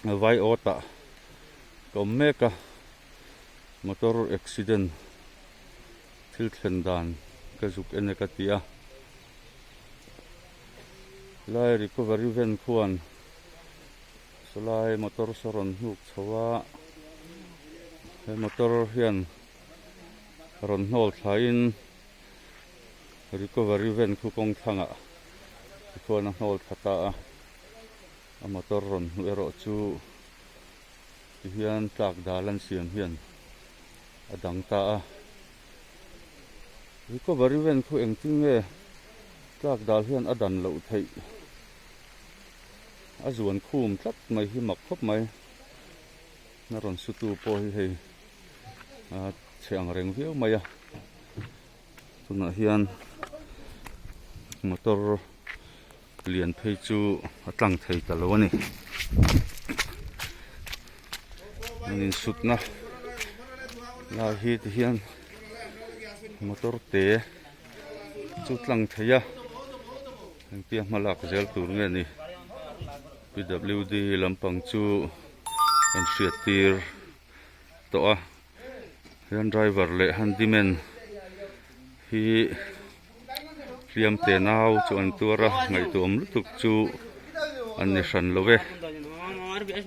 Vai awt ah ka awm mek a motor accident thil thlen dan ka zuk en e ka ti a lai recovery van khuan sawlai motor saw rawn hnuk chho a he motor hian rawn hnawl thla in recovery van khu kawng thlangah tikhuan a hnawl thla ta a. A motor rawn hnuh erawh chu ti hian tlak dal an siam hian a dang ta a. Recovery van khu engtin nge tlak dal hian a dan loh theih a zuan khum tlat mai hi mak khawp mai. A rawn sutu pawh hi hei a chhe ang reng viau mai a. Tunah hian motor lian phei chu a tlang thei ta lo a ni an insutna lai hi ti hian motor te chu tlang thei a engtia hma lak zel tur nge ni P W D lampang chu an hriat tir tawh a hian driver leh handyman hi hliam te nau chu an tuar a ngaihtuah awm lutuk chu an ni hran lo e.